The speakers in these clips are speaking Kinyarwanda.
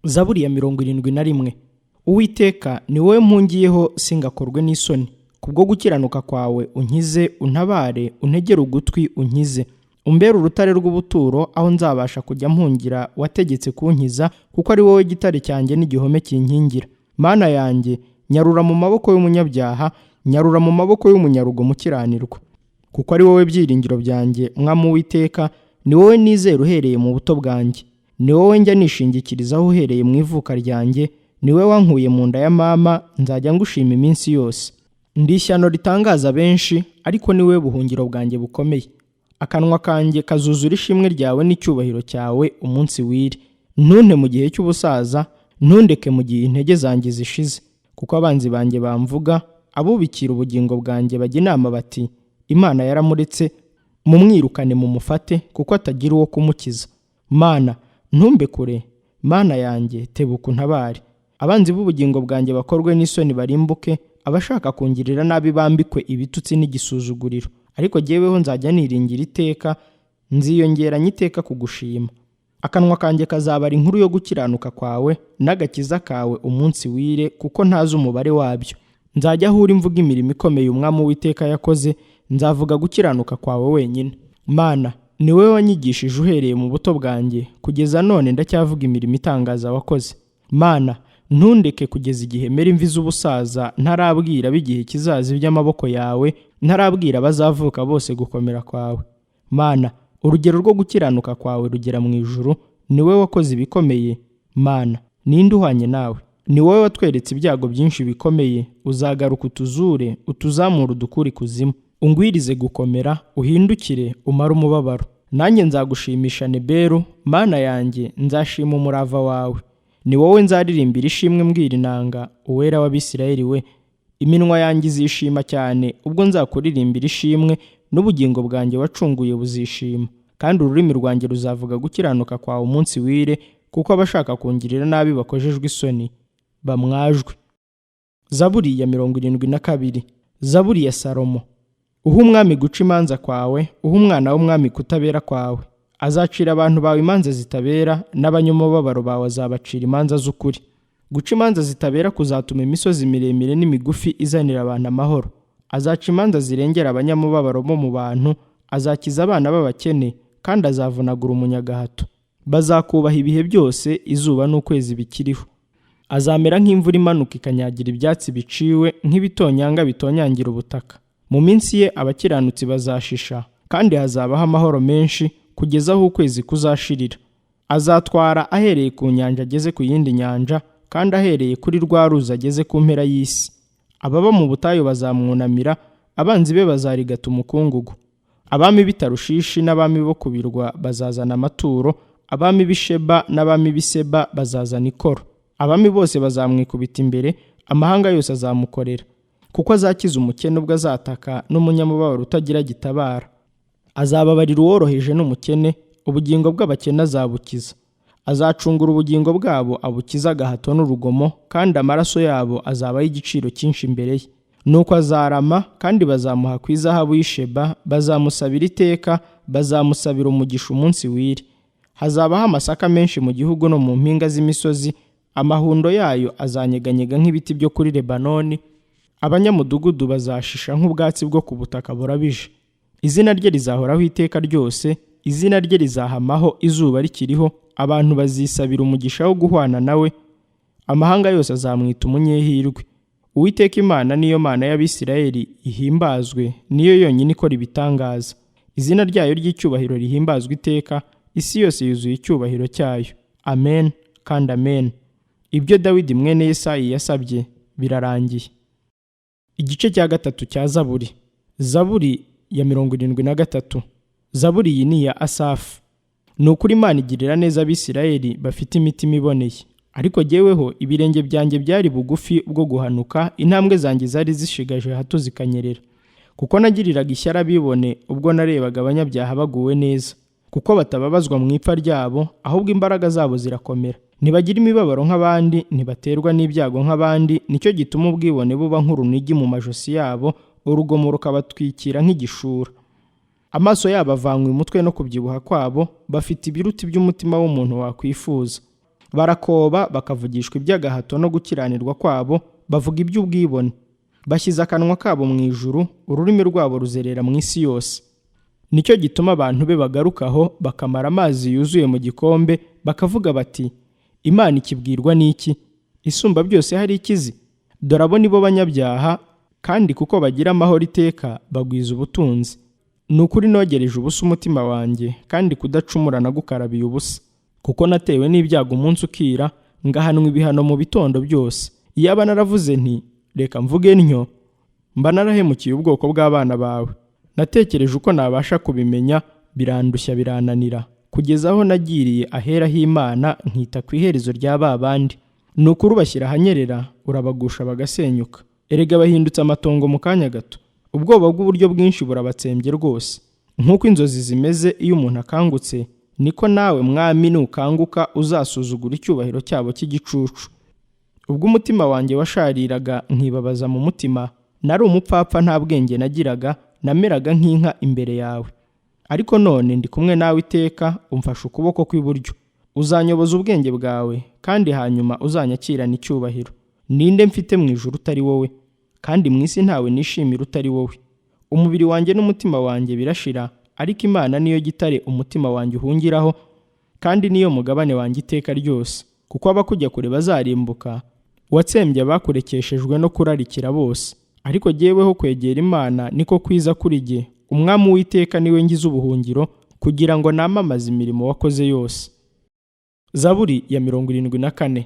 Zaburi ya 71. Uwiteka, ni wowe mpungiyeho, singakorwe n'isoni. Kubwo gukiranuka kwawe unkize, untabare, untegere ugutwi unkize. Umbere urutare rw'ubuturo aho nzabasha kujya mpungira, wategetse kunkiza, kuko ari wowe gitare cyanjye n'igihome kinkingira. Mana yanjye, nyarura mu maboko y'umunyabyaha, nyarura mu maboko y'umunyarugomo ukiranirwa. Kuko ari wowe byiringiro byanjye, Mwami Uwiteka, ni wowe nizera uhereye mu buto bwanjye. Ni wowe njya nishingikirizaho uhereye mu ivuka ryanjye, ni wowe wankuye mu nda ya mama, nzajya ngushima iminsi yose. Ndi ishyano ritangaza benshi, ariko ni wowe buhungiro bwanjye bukomeye. Akanwa kanjye kazuzura ishimwe ryawe n'icyubahiro cyawe umunsi wire. Ntunte mu gihe cy'ubusaza, ntundeke mu gihe intege zanjye zishize. Kuko abanzi banjye bamvuga, abubikira ubugingo bwanjye bajya inama bati: "Imana yaramuretse, mumwirukane mumufate, kuko atagira uwo kumukiza." Mana, ntumbe kure, Mana yanjye, tebuka untabare. Abanzi b'ubugingo bwanjye bakorwe n'isoni barimbuke, abashaka kungirira nabi bambikwe ibitutsi n'igisuzuguriro. Ariko jyeweho nzajya niringira iteka, nziyongeranya iteka kugushima. Akanwa kanjye kazabara inkuru yo gukiranuka kwawe n'agakiza kawe umunsi wire, kuko ntazi umubare wabyo. Nzajya aho uri mvuga imirimo ikomeye Umwami Uwiteka yakoze, nzavuga gukiranuka kwawe wenyine. Mana, ni wowe wanyigishije uhereye mu buto bwanjye, kugeza none ndacyavuga imirimo itangaza wakoze. Mana, ntundeke kugeza igihe mera imvi z'ubusaza, ntarabwira ab'igihe kizaza iby'amaboko yawe, ntarabwira abazavuka bose gukomera kwawe. Mana, urugero rwo gukiranuka kwawe rugera mu ijuru, ni wowe wakoze ibikomeye. Mana, ninde uhwanye nawe? Ni wowe watweretse ibyago byinshi bikomeye, uzagaruka utuzure, utuzamure udukure ikuzimu. Ungwirize gukomera, uhindukire umare umubabaro. Nanjye nzagushimisha Neberu, Mana yanjye, nzashima umurava wawe. Ni wowe nzaririmbira ishimwe mbwira inanga, Uwera w'Abisirayeli we. Iminwa yanjye izishima cyane ubwo nzakuririmbira ishimwe, n'ubugingo bwanjye wacunguye buzishima. Kandi ururimi rwanjye ruzavuga gukiranuka kwawe umunsi wire, kuko abashaka kungirira nabi bakojejwe isoni, bamwajwe. Zaburi ya 72. Zaburi ya Salomo. Uhe umwami guca imanza kwawe, uhe umwana w'umwami kutabera kwawe. Azacira abantu bawe imanza zitabera, n'abanyamubabaro bawe azabacira imanza z'ukuri. Guca imanza zitabera kuzatuma imisozi miremire n'imigufi izanira abantu amahoro. Azaca imanza zirengera abanyamubabaro bo mu bantu, azakiza abana b'abakene, kandi azavunagura umunyagahato. Bazakubaha ibihe byose, izuba n'ukwezi bikiriho. Azamera nk'imvura imanuka ikanyagira ibyatsi biciwe, nk'ibitonyanga bitonyangira ubutaka. Mu minsi ye abakiranutsi bazashisha, kandi hazabaho amahoro menshi kugeza aho ukwezi kuzashirira. Azatwara ahereye ku nyanja ageze ku yindi nyanja, kandi ahereye kuri rwa ruzi ageze ku mpera y'isi. Ababa mu butayu bazamwunamira, abanzi be bazarigata umukungugu. Abami b'i Tarushishi n'abami bo ku birwa bazazana amaturo, abami b'i Sheba n'abami b'i Seba bazazana ikoro. Abami bose bazamwikubita imbere, amahanga yose azamukorera. Kuko azakiza umukene ubwo azataka, n'umunyamubabaro utagira gitabara. Azababarira uworoheje n'umukene, ubugingo bw'abakene azabukiza. Azacungura ubugingo bwabo abukize agahato n'urugomo, kandi amaraso yabo azaba ay'igiciro cyinshi imbere ye. Nuko azarama, kandi bazamuha ku izahabu y'i Sheba, bazamusabira iteka, bazamusabira umugisha umunsi wire. Hazabaho amasaka menshi mu gihugu no mu mpinga z'imisozi, amahundo yayo azanyeganyega nk'ibiti byo kuri Lebanoni, abanyamudugudu bazashisha nk'ubwatsi bwo ku butaka burabije. Izina rye rizahoraho iteka ryose, izina rye rizahamaho izuba rikiriho, abantu bazisabira umugisha wo guhwana nawe, amahanga yose azamwita umunyehirwe. Uwiteka Imana niyo Mana y'Abisirayeli ihimbazwe, niyo yonyine ikora ibitangaza. Izina ryayo ry'icyubahiro rihimbazwe iteka, isi yose yuzuye icyubahiro cyayo. Amen kandi amen. Ibyo Dawidi mwene Yesayi yasabye birarangiye. Igice cya gatatu cya Zaburi. Zaburi ya 73. Zaburi iyi ni iya Asafu. Ni ukuri Imana igirira neza Abisirayeli bafite imitima iboneye. Ariko jyeweho ibirenge byanjye byari bugufi bwo guhanuka, intambwe zanjye zari zishigaje hato zikanyerera. Kuko nagiriraga ishyari abibone ubwo narebaga abanyabyaha baguwe neza. Kuko batababazwa mu ipfa ryabo, ahubwo imbaraga zabo zirakomera. Ntibagira imibabaro nk'abandi, ntibaterwa n'ibyago nk'abandi, nicyo gituma ubwibone buba nk'urunigi mu majosi yabo, urugomo rukabatwikira nk'igishura. Amaso yabo avanywe umutwe no kubyibuha kwabo, bafite ibiruti by'umutima w'umuntu wakwifuza. Barakoba bakavugishwa iby'agahato no gukiranirwa kwabo, bavuga iby'ubwibone. Bashyize akanwa kabo mu ijuru, ururimi rwabo ruzerera mu isi yose. Nicyo gituma abantu be bagarukaho bakamara amazi yuzuye mu gikombe, bakavuga bati: Imana ikibwirwa n'iki? Isumba byose hari ikizi? Dore abo ni bo banyabyaha, kandi kuko bagira amahoro iteka bagwiza ubutunzi. Ni ukuri nogereje ubusa umutima wanjye, kandi kudacumura nagukarabiye ubusa. Kuko natewe n'ibyago umunsi ukira, ngahanwa ibihano mu bitondo byose. Iyaba naravuze nti: Reka mvuge ntyo, mba narahemukiye ubwoko bw'abana bawe. Natekereje uko nabasha kubimenya, birandushya birananira, kugeza aho nagiriye ahera h'Imana, nkita ku iherezo rya ba bandi. Ni ukuri ubashyira ahanyerera, urabagusha bagasenyuka. Erega bahindutse amatongo mu kanya gato. Ubwoba bw'uburyo bwinshi burabatsembye rwose. Nk'uko inzozi zimeze iyo umuntu akangutse, niko nawe mwami nukanguka uzasuzugura icyubahiro cyabo cy'igicucu. Ubwo umutima wanjye washariraga nkibabaza mu mutima, nari umupfapfa nta bwenge nagiraga, nameraga nk'inka imbere yawe. Ariko none ndi kumwe nawe iteka, umfashe ukuboko kw'iburyo. Uzanyoboza ubwenge bwawe, kandi hanyuma uzanyakirana icyubahiro. Ninde mfite mu ijuru utari wowe? Kandi mu isi ntawe nishimira utari wowe. Umubiri wanjye n'umutima wanjye birashira, ariko Imana niyo gitare umutima wanjye uhungiraho, kandi niyo mugabane wanjye iteka ryose. Kuko abakujya kure bazarimbuka, watsembye abakurekeshejwe no kurarikira bose. Ariko jyeweho kwegera Imana niko kwiza kuri jye. Umwami Uwiteka niwe ngize ubuhungiro, kugira ngo namamaze imirimo wakoze yose. Zaburi ya 74.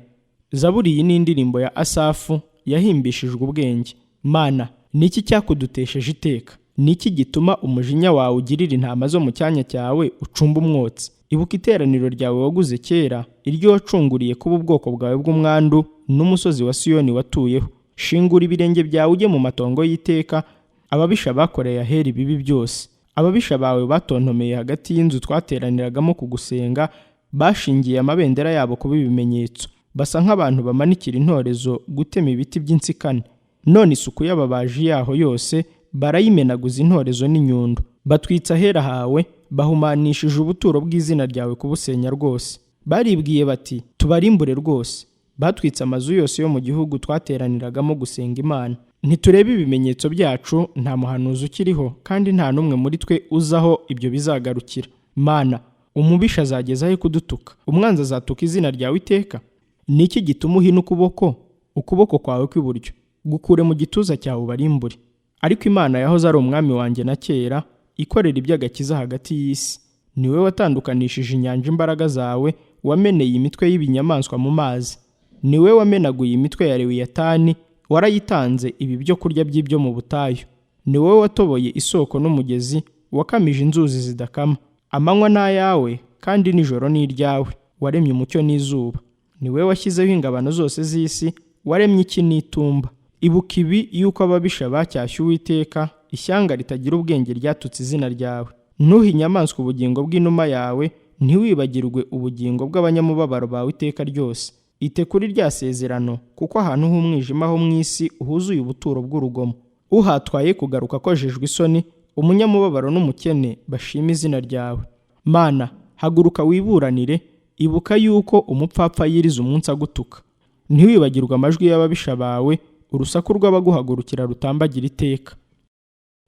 Zaburi iyi ni indirimbo ya Asafu yahimbishijwe ubwenge. Mana, niki cyakudutesheje iteka? Niki gituma umujinya wawe ugirira intama zo mu cyanya cyawe ucumba umwotsi? Ibuka iteraniro ryawe waguze kera, iryo wacunguriye kuba ubwoko bwawe bw'umwandu, n'umusozi wa Siyoni watuyeho. Shingura ibirenge byawe ujye mu matongo y'iteka, ababisha bakoreye ahera ibibi byose. Ababisha bawe batontomeye hagati y'inzu twateraniragamo kugusenga, bashingiye amabendera yabo kuba ibimenyetso. Basa nk'abantu bamanikira intorezo gutema ibiti by'insikane. None isuku y'ababaji yaho yose barayimenaguza intorezo n'inyundo. Batwitse ahera hawe, bahumanishije ubuturo bw'izina ryawe kubusenya rwose. Baribwiye bati: Tubarimbure rwose. Batwitse amazu yose yo mu gihugu twateraniragamo gusenga Imana. Ntiturebe ibimenyetso byacu, nta muhanuzi ukiriho, kandi nta n'umwe muri twe uzi aho ibyo bizagarukira. Mana, umubisha azageza he kudutuka? Umwanzi azatuka izina ryawe iteka? Ni iki gituma uhina ukuboko kwawe kw'iburyo? Gukure mu gituza cyawe ubarimbure. Ariko Imana yahoze ari umwami wanjye na kera, ikorera iby'agakiza hagati y'isi. Ni wowe watandukanishije inyanja imbaraga zawe, wameneye imitwe y'ibinyamaswa mu mazi. Ni wowe wamenaguye imitwe ya Lewiyatani, warayitanze ibi byo kurya by'ibyo mu butayu. Ni wowe watoboye isoko n'umugezi, wakamije inzuzi zidakama. Amanywa ni ayawe, kandi nijoro ni iryawe. Waremye umucyo n'izuba. Ni wowe washyizeho ingabano zose z'isi, waremye iki n'itumba. Ibuka ibi yuko ababisha bacyashye Uwiteka, ishyanga ritagira ubwenge ryatutse izina ryawe. Ntuhe inyamaswa ubugingo bw'inuma yawe, ntiwibagirwe ubugingo bw'abanyamubabaro bawe iteka ryose. Ite kuri rya sezerano, kuko ahantu h'umwijima ho mu isi huzuye ubuturo bw'urugomo. Uhatwaye kugaruka akojejwe isoni, umunyamubabaro n'umukene bashima izina ryawe. Mana, haguruka wiburanire, ibuka yuko umupfapfa yiriza umunsi agutuka. Ntiwibagirwe amajwi y'ababisha bawe, urusaku rw'abaguhagurukira rutambagira iteka.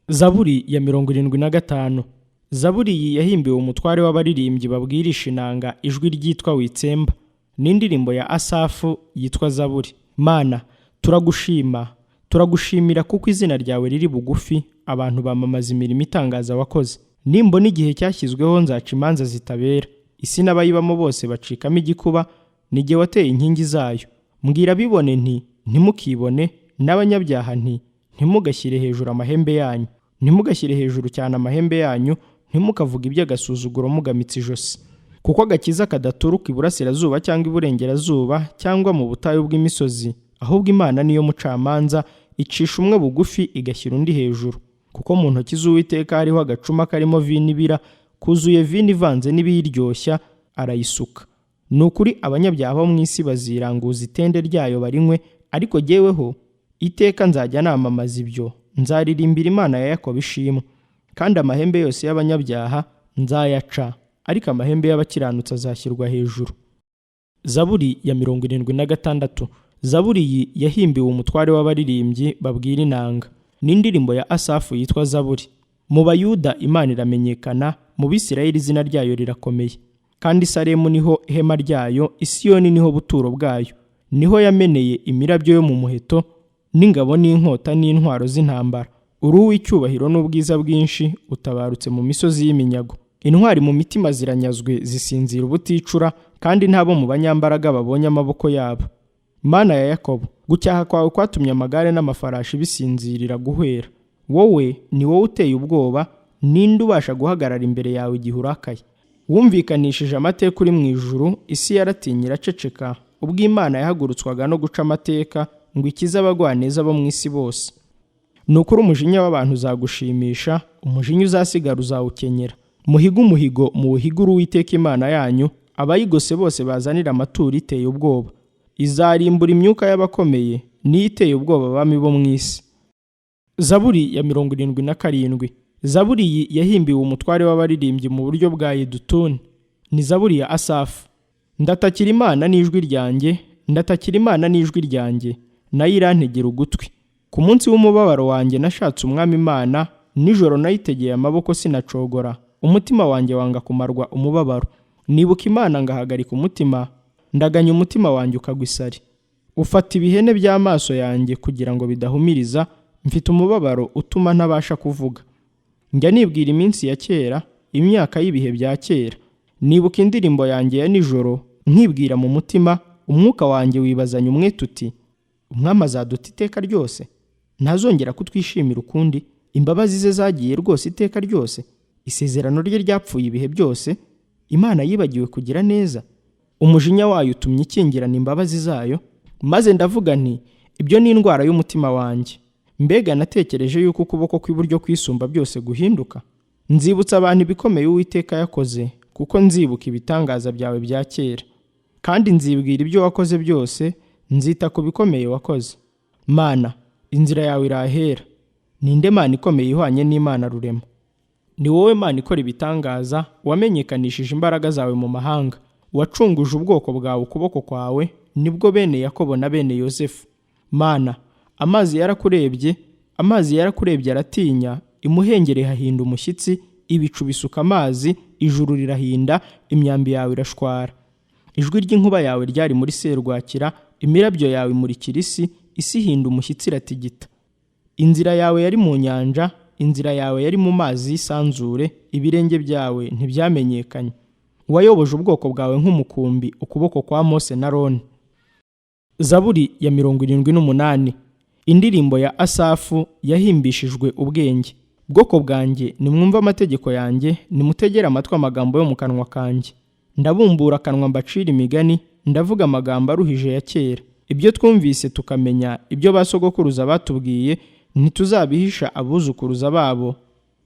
Zaburi ya 75. Zaburi iyi yahimbiwe umutware w'abaririmbyi babwirisha inanga ijwi ryitwa Witsemba. N'indirimbo ya Asafu yitwa Zaburi. Mana, turagushima, turagushimira kuko izina ryawe riri bugufi, abantu bamamaza imirimo itangaza wakoze. Nimbona igihe cyashyizweho nzaca imanza zitabera. Isi n'abayibamo bose bacikamo igikuba, ni jye wateye inkingi zayo. Mbwira abibone nti: Ntimukibone, n'abanyabyaha nti: Ntimugashyire hejuru amahembe yanyu. Ntimugashyire hejuru cyane amahembe yanyu, ntimukavuge iby'agasuzuguro mugamitse ijosi. Kuko agakiza kadaturuka iburasirazuba cyangwa iburengerazuba cyangwa mu butayu bw'imisozi, ahubwo Imana niyo mucamanza, icisha umwe bugufi igashyira undi hejuru. Kuko mu ntoki z'Uwiteka hariho agacuma karimo vino ibira, kuzuye vino ivanze n'ibiyiryoshya, arayisuka. Ni ukuri abanyabyaha bo mu isi baziranguza itende ryayo barinywe, ariko jyeweho iteka nzajya namamaza ibyo, nzaririmbira Imana ya Yakobo ishimwe. Kandi amahembe yose y'abanyabyaha nzayaca, ariko amahembe y'abakiranutsi azashyirwa hejuru. Zaburi ya 76. Zaburi iyi yahimbiwe umutware w'abaririmbyi babwira inanga. Ni indirimbo ya Asafu yitwa Zaburi. Mu Bayuda Imana iramenyekana, mu Bisirayeli izina ryayo rirakomeye. Kandi Salemu niho ihema ryayo, Isiyoni niho buturo bwayo. Niho yameneye imirabyo yo mu muheto, n'ingabo n'inkota n'intwaro z'intambara. Uri uw'icyubahiro n'ubwiza bwinshi, utabarutse mu misozi y'iminyago. Intwari mu mitima ziranyazwe zisinzira ubuticura, kandi ntabo mu banyambaraga babonye amaboko yabo. Mana ya Yakobo, gucyaha kwawe kwatumye amagare n'amafarashi bisinzirira guhwera. Wowe ni wowe uteye ubwoba, ninde ubasha guhagarara imbere yawe igihe urakaye? Wumvikanishije amateka uri mu ijuru, isi yaratinye iraceceka, ubwo Imana yahagurutswaga no guca amateka ngo ikize abagwaneza bo mu isi bose. Ni ukuri umujinya w'abantu uzagushimisha, umujinya uzasigara uzawukenyera. Muhige umuhigo, muwuhigure Uwiteka Imana yanyu, abayigose bose bazanira amaturo iteye ubwoba. Izarimbura imyuka y'abakomeye, niyo iteye ubwoba abami bo mu isi. Zaburi ya 77. Zaburi iyi yahimbiwe umutware w'abaririmbyi mu buryo bwa Yedutuni. Ni zaburi ya Asafu. Ndatakira Imana n'ijwi ryanjye, ndatakira Imana n'ijwi ryanjye, nayo irantegera ugutwi. Ku munsi w'umubabaro wanjye nashatse Umwami Imana, nijoro nayitegeye amaboko sinacogora, umutima wanjye wanga kumarwa umubabaro. Nibuka Imana ngahagarika umutima, ndaganya umutima wanjye ukagwa isari. Ufata ibihene by'amaso yanjye kugira ngo bidahumiriza, mfite umubabaro utuma ntabasha kuvuga. Njya nibwira iminsi ya kera, imyaka y'ibihe bya kera. Nibuka indirimbo yanjye ya nijoro, nkibwira mu mutima, umwuka wanjye wibazanya umwete uti: Umwami azaduta iteka ryose? Ntazongera kutwishimira ukundi? Imbabazi ze zagiye rwose iteka ryose? Isezerano rye ryapfuye ibihe byose? Imana yibagiwe kugira neza? Umujinya wayo utumye ikingirana imbabazi zayo? Maze ndavuga nti: ibyo ni indwara y'umutima wanjye. Mbega natekereje yuko ukuboko kw'iburyo kwisumba byose guhinduka. Nzibutsa abantu ibikomeye Uwiteka yakoze, kuko nzibuka ibitangaza byawe bya kera. Kandi nzibwira ibyo wakoze byose, nzita ku bikomeye wakoze. Mana, inzira yawe irahera. Ninde Mana ikomeye ihwanye n'Imana rurema? Ni wowe Mana ikora ibitangaza, wamenyekanishije imbaraga zawe mu mahanga. Wacunguje ubwoko bwawe ukuboko kwawe, nibwo bene Yakobo na bene Yosefu. Mana, amazi yarakurebye, amazi yarakurebye aratinya, imuhengeri hahinda umushyitsi, ibicu bisuka amazi, ijuru rirahinda, imyambi yawe irashwara. Ijwi ry'inkuba yawe ryari muri serwakira, imirabyo yawe imurikira isi, isi ihinda umushyitsi iratigita. Inzira yawe yari mu nyanja, inzira yawe yari mu mazi y'isanzure, ibirenge byawe ntibyamenyekanye. Wayoboje ubwoko bwawe nk'umukumbi, ukuboko kwa Mose na Aroni. Zaburi ya 78. Indirimbo ya Asafu yahimbishijwe ubwenge. Bwoko bwanjye, nimwumve amategeko yanjye, nimutegere amatwi amagambo yo mu kanwa kanjye. Ndabumbura akanwa mbacira imigani, ndavuga amagambo aruhije ya kera. Ibyo twumvise tukamenya, ibyo basogokuruza batubwiye, ntituzabihisha abuzukuruza babo.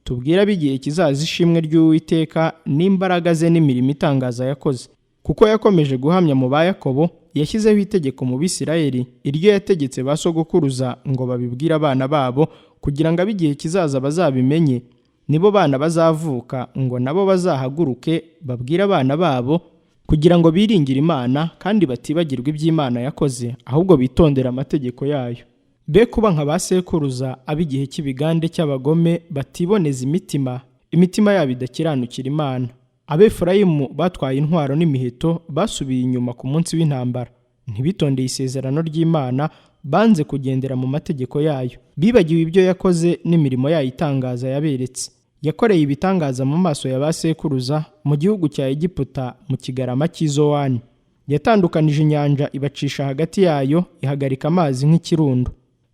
Tubwire ab'igihe kizaza ishimwe ry'Uwiteka n'imbaraga ze n'imirimo itangaza yakoze. Kuko yakomeje guhamya mu ba Yakobo, yashyizeho itegeko mu Bisirayeli, iryo yategetse ba sogokuruza ngo babibwire abana babo, kugira ngo ab'igihe kizaza bazabimenye, nibo bana bazavuka, ngo nabo bazahaguruke babwire abana babo, kugira ngo biringire Imana kandi batibagirwa iby'Imana yakoze, ahubwo bitondere amategeko yayo. Be kuba nka ba sekuruza ab'igihe cy'ibigande cy'abagome batiboneza imitima, imitima yabo idakiranukira Imana. Abefurayimu batwaye intwaro n'imiheto, basubiye inyuma ku munsi w'intambara. Ntibitondeye isezerano ry'Imana, banze kugendera mu mategeko yayo. Bibagiwe ibyo yakoze n'imirimo yayo itangaza yaberetse. Yakoreye ibitangaza mu maso ya ba sekuruza mu gihugu cya Egiputa, mu kigarama cy'Izowani. Yatandukanije inyanja ibacisha hagati yayo, ihagarika amazi nk'ikirundo.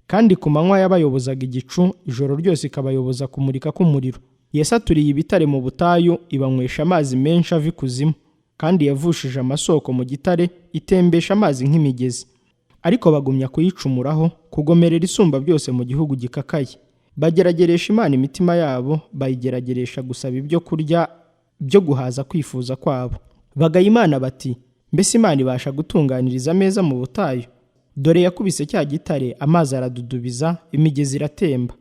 Kandi ku manywa yabayobozaga igicu, ijoro ryose ikabayoboza kumurika k'umuriro. Yasaturiye ibitare mu butayu, ibanywesha amazi menshi ava ikuzimu. Kandi yavushije amasoko mu gitare, itembesha amazi nk'imigezi. Ariko bagumya kuyicumuraho, kugomerera isumba byose mu gihugu gikakaye. Bagerageresha Imana imitima yabo, bayigerageresha gusaba ibyo kurya byo guhaza kwifuza kwabo. Bagaya Imana bati: mbese Imana ibasha gutunganiriza ameza mu butayu? Dore yakubise cya gitare, amazi aradudubiza, imigezi iratemba.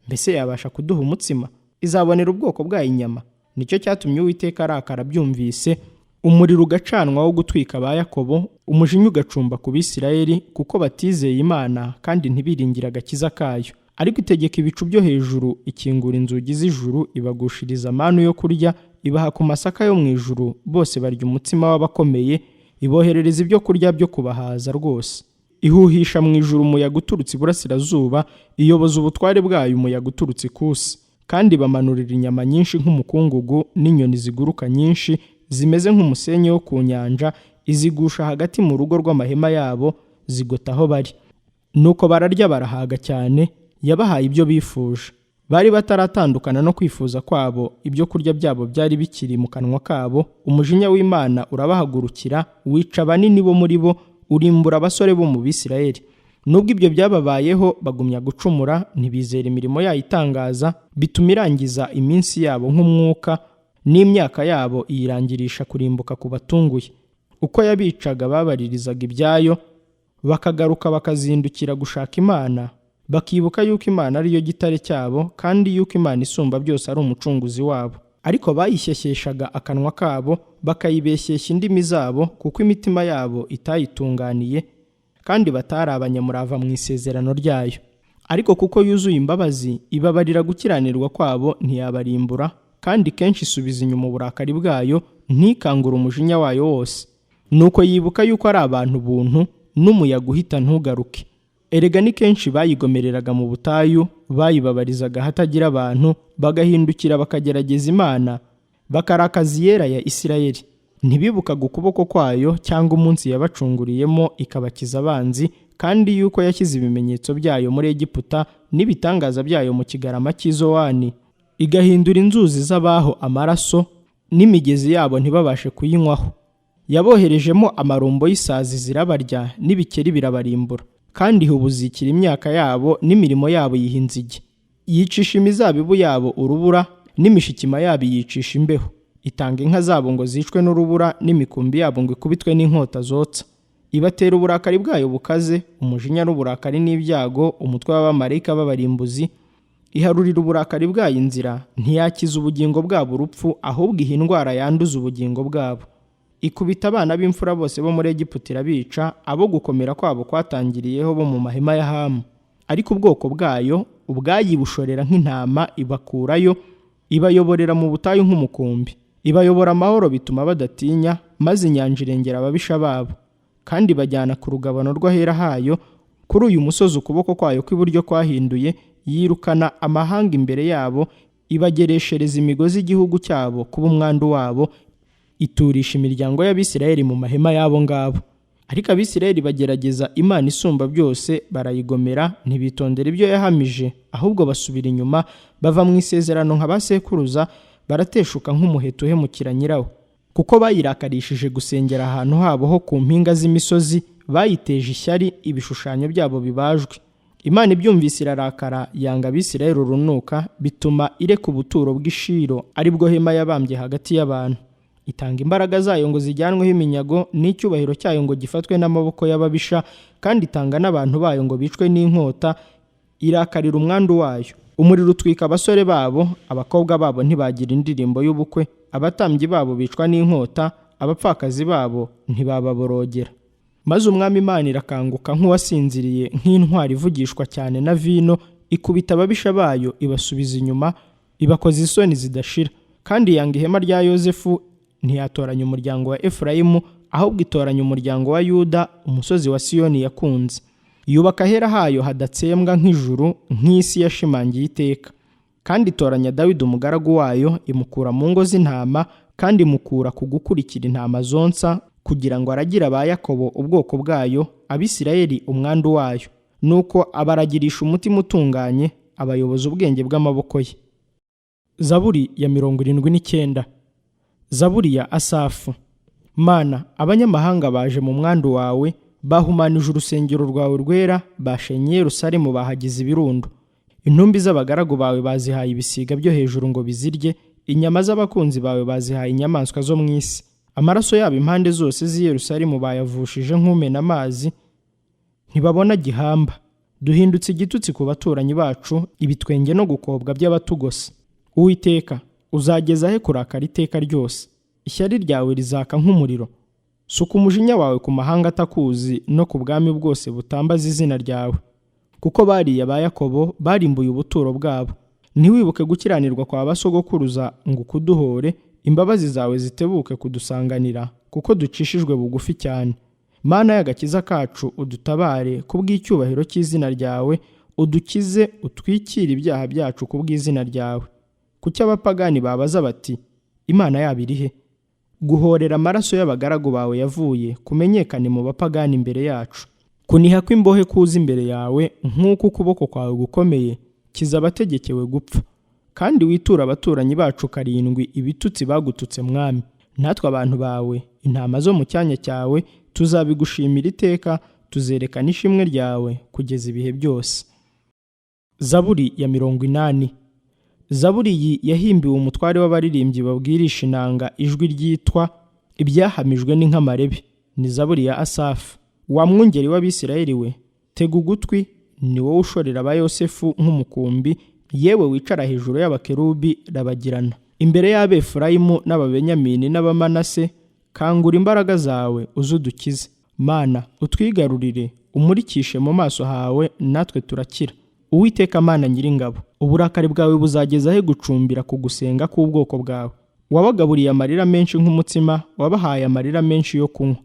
Mbese yabasha kuduha umutsima? Izabonera ubwoko bwayo inyama? Nicyo cyatumye Uwiteka arakara abyumvise, Umuriro ugacanwa wo gutwika ba Yakobo, umujinya ugacumba ku Bisirayeli, kuko batizeye Imana kandi ntibiringire agakiza kayo. Ariko itegeka ibicu byo hejuru, ikingura inzugi z'ijuru, ibagushiriza amanu yo kurya, ibaha ku masaka yo mu ijuru, bose barya umutsima w'abakomeye, iboherereza ibyo kurya byo kubahaza rwose. Ihuhisha mu ijuru umuyaga uturutse iburasirazuba, iyoboza ubutware bwayo umuyaga uturutse ikusi. Kandi bamanurira inyama nyinshi nk'umukungugu, n'inyoni ziguruka nyinshi zimeze nk'umusenyi wo ku nyanja, izigusha hagati mu rugo rw'amahema yabo, zigota aho bari. Nuko bararya barahaga cyane, yabahaye ibyo bifuje. Bari bataratandukana no kwifuza kwabo, ibyo kurya byabo byari bikiri mu kanwa kabo, umujinya w'Imana urabahagurukira, wica banini bo muri bo, urimbura abasore bo mu Bisirayeli. Nubwo ibyo byababayeho, bagumya gucumura, ntibizera imirimo yayo itangaza, bituma irangiza iminsi yabo nk'umwuka, n'imyaka yabo iyirangirisha kurimbuka kubatunguye. Uko yabicaga babaririzaga ibyayo, bakagaruka bakazindukira gushaka Imana, bakibuka yuko Imana ariyo gitare cyabo, kandi yuko Imana isumba byose ari umucunguzi wabo. Ariko bayishyeshyeshaga akanwa kabo, bakayibeshyeshya indimi zabo, kuko imitima yabo itayitunganiye, kandi batari abanyamurava mu isezerano ryayo. Ariko kuko yuzuye imbabazi, ibabarira gukiranirwa kwabo, ntiyabarimbura, kandi kenshi isubiza inyuma uburakari bwayo, ntikangure umujinya wayo wose. Nuko yibuka yuko ari abantu buntu, n'umuyaga uhita ntugaruke. Erega ni kenshi bayigomereraga mu butayu, bayibabarizaga ahatagira abantu, bagahindukira bakagerageza Imana, bakarakaza Iyera ya Isirayeli. Ntibibukaga ukuboko kwayo cyangwa umunsi yabacunguriyemo ikabakiza abanzi, kandi yuko yashyize ibimenyetso byayo muri Egiputa n'ibitangaza byayo mu kigarama cy'Izowani, igahindura inzuzi z'abaho amaraso, n'imigezi yabo ntibabashe kuyinywaho. Yaboherejemo amarumbo y'isazi zirabarya, n'ibikeri birabarimbura. Kandi ihubuzikira imyaka yabo, n'imirimo yabo yiha inzige. Yicisha imizabibu yabo urubura, n'imishikima yabo iyicisha imbeho. Itanga inka zabo ngo zicwe n'urubura, n'imikumbi yabo ngo ikubitwe n'inkota zotsa. Ibatera uburakari bwayo bukaze, umujinya n'uburakari n'ibyago, umutwe w'abamarayika b'abarimbuzi. Iharurira uburakari bwayo inzira, ntiyakiza ubugingo bwabo urupfu, ahubwo iha indwara yanduza ubugingo bwabo. Ikubita abana b'imfura bose bo muri Egiputa irabica, abo gukomera kwabo kwatangiriyeho bo mu mahema ya Hamu. Ariko ubwoko bwayo ubwayibushorera nk'intama, ibakurayo, ibayoborera mu butayu nk'umukumbi. Ibayobora amahoro bituma badatinya, maze inyanja irengera ababisha babo. Kandi bajyana ku rugabano rw'ahera hayo, kuri uyu musozi ukuboko kwayo kw'iburyo kwahinduye, yirukana amahanga imbere yabo, ibagereshereza imigozi igihugu cyabo kuba umwandu wabo, iturisha imiryango y'Abisirayeli mu mahema y'abo ngabo. Ariko Abisirayeli bagerageza Imana isumba byose, barayigomera, ntibitondera ibyo yahamije, ahubwo basubira inyuma, bava mu isezerano nka ba sekuruza, barateshuka nk'umuheto uhemukira nyirawo. Kuko bayirakarishije gusengera ahantu habo ho ku mpinga z'imisozi, bayiteje ishyari ibishushanyo byabo bibajwe. Imana ibyumvise irarakara, yanga Abisirayeli urunuka, bituma ireka ubuturo bw'Ishiro, ari bwo hema yabambye hagati y'abantu. Itanga imbaraga zayo ngo zijyanweho iminyago, n'icyubahiro cyayo ngo gifatwe n'amaboko y'ababisha, kandi itanga n'abantu bayo ngo bicwe n'inkota, irakarira umwandu wayo. Umuriro utwika abasore babo, abakobwa babo ntibagira indirimbo y'ubukwe, abatambyi babo bicwa n'inkota, abapfakazi babo ntibababorogera. Maze Umwami Imana irakanguka nk'uwasinziriye, nk'intwari ivugishwa cyane na vino, ikubita ababisha bayo, ibasubiza inyuma, ibakoza isoni zidashira. Kandi yanga ihema rya Yozefu, ntiyatoranya umuryango wa Efurayimu, ahubwo itoranya umuryango wa Yuda, umusozi wa Siyoni yakunze. Yubaka ahera hayo hadatsembwa nk'ijuru, nk'isi yashimangiye iteka. Kandi itoranya Dawidi umugaragu wayo, imukura mu ngo z'intama, kandi imukura ku gukurikira intama zonsa, kugira ngo aragire aba Yakobo ubwoko bwayo, Abisirayeli umwandu wayo. Nuko abaragirisha umutima utunganye, abayoboza ubwenge bw'amaboko ye. Zaburi ya 79. Zaburi ya Asafu. Mana, abanyamahanga baje mu mwandu wawe, bahumanije urusengero rwawe rwera, bashenye Yerusalemu bahagize ibirundo. Intumbi z'abagaragu bawe bazihaye ibisiga byo hejuru ngo bizirye, inyama z'abakunzi bawe bazihaye inyamaswa zo mu isi. Amaraso yabo impande zose z'i Yerusalemu bayavushije nk'umena amazi, ntibabona gihamba. Duhindutse igitutsi ku baturanyi bacu, ibitwenge no gukobwa by'abatugose. Uwiteka, uzageza he kurakara iteka ryose? Ishyari ryawe rizaka nk'umuriro. Suka umujinya wawe ku mahanga atakuzi no ku bwami bwose butambaza izina ryawe. Kuko bariya ba Yakobo barimbuye ubuturo bwabo. Ntiwibuke gukiranirwa kwa basogokuruza ngo ukuduhore, imbabazi zawe zitebuke kudusanganira, kuko ducishijwe bugufi cyane. Mana y'agakiza kacu, udutabare kubw'icyubahiro cy'izina ryawe, udukize utwikire ibyaha byacu kubw'izina ryawe. Kuki abapagani babaza bati, Imana yabo iri he? Guhorera amaraso y'abagaragu bawe yavuye kumenyekane mu bapagani imbere yacu. Kuniha kw'imbohe kuza imbere yawe nk'uko ukuboko kwawe gukomeye, kiza abategekewe gupfa. Kandi witure abaturanyi bacu karindwi ibitutsi bagututse mwami. Natwe abantu bawe, intama zo mu cyanya cyawe, tuzabigushimira iteka, tuzerekana ishimwe ryawe kugeza ibihe byose. Zaburi ya 80. Zaburi iyi yahimbiwe umutware w'abaririmbyi babwirisha inanga ijwi ryitwa ibyahamijwe n'inkamarebe. Ni zaburi ya Asafu. Wa mwungeri w'Abisirayeli we, tega ugutwi, ni wowe ushorera aba Yosefu nk'umukumbi, yewe wicara hejuru y'abakerubi rabagirana. Imbere y'Abefurayimu n'Ababenyamini n'Abamanase, kangura imbaraga zawe uzudukize. Mana, utwigarurire, umurikishe mu maso hawe, natwe turakira. Uwiteka Mana nyiringabo, uburakari bwawe buzageza he gucumbira ku gusenga k'ubwoko bwawe? Wabagaburiye amarira menshi nk'umutsima, wabahaye amarira menshi yo kunywa.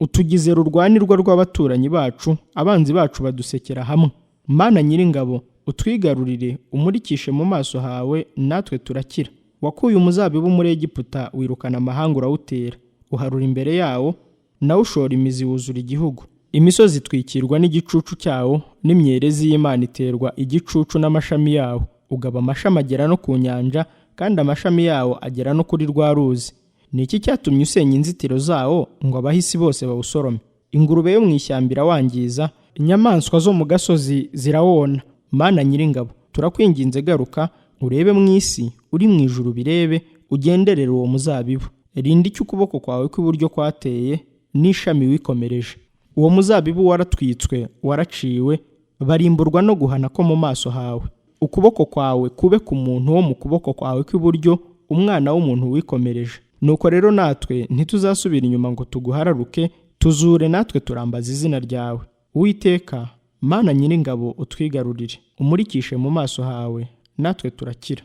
Utugize rurwanirwa rw'abaturanyi bacu, abanzi bacu badusekera hamwe. Mana nyiringabo, utwigarurire, umurikishe mu maso hawe, natwe turakira. Wakuye umuzabibu muri Egiputa, wirukana amahanga urawutera, uharura imbere yawo, nawe ushora imizi wuzura igihugu. Imisozi itwikirwa n'igicucu cyawo, n'imyerezi y'Imana iterwa igicucu n'amashami yawo. Ugaba amashami agera no ku nyanja, kandi amashami yawo agera no kuri rwa ruzi. Ni iki cyatumye usenya inzitiro zawo ngo abahisi bose bawusorome? Ingurube yo mu ishyamba irawangiza, inyamaswa zo mu gasozi zirawona. Mana nyiringabo, turakwinginze garuka, urebe mu isi, uri mu ijuru birebe, ugenderere uwo muzabibu. Rinda icyo ukuboko kwawe kw'iburyo kwateye, n'ishami wikomereje. Uwo muzabibu waratwitswe, waraciwe, barimburwa no guhana ko mu maso hawe. Ukuboko kwawe kube ku muntu wo mu kuboko kwawe kw'iburyo, umwana w'umuntu wikomereje. Nuko rero natwe ntituzasubira inyuma ngo tuguhararuke, tuzure natwe turambaza izina ryawe. Uwiteka, Mana nyiringabo, utwigarurire, umurikishe mu maso hawe, natwe turakira.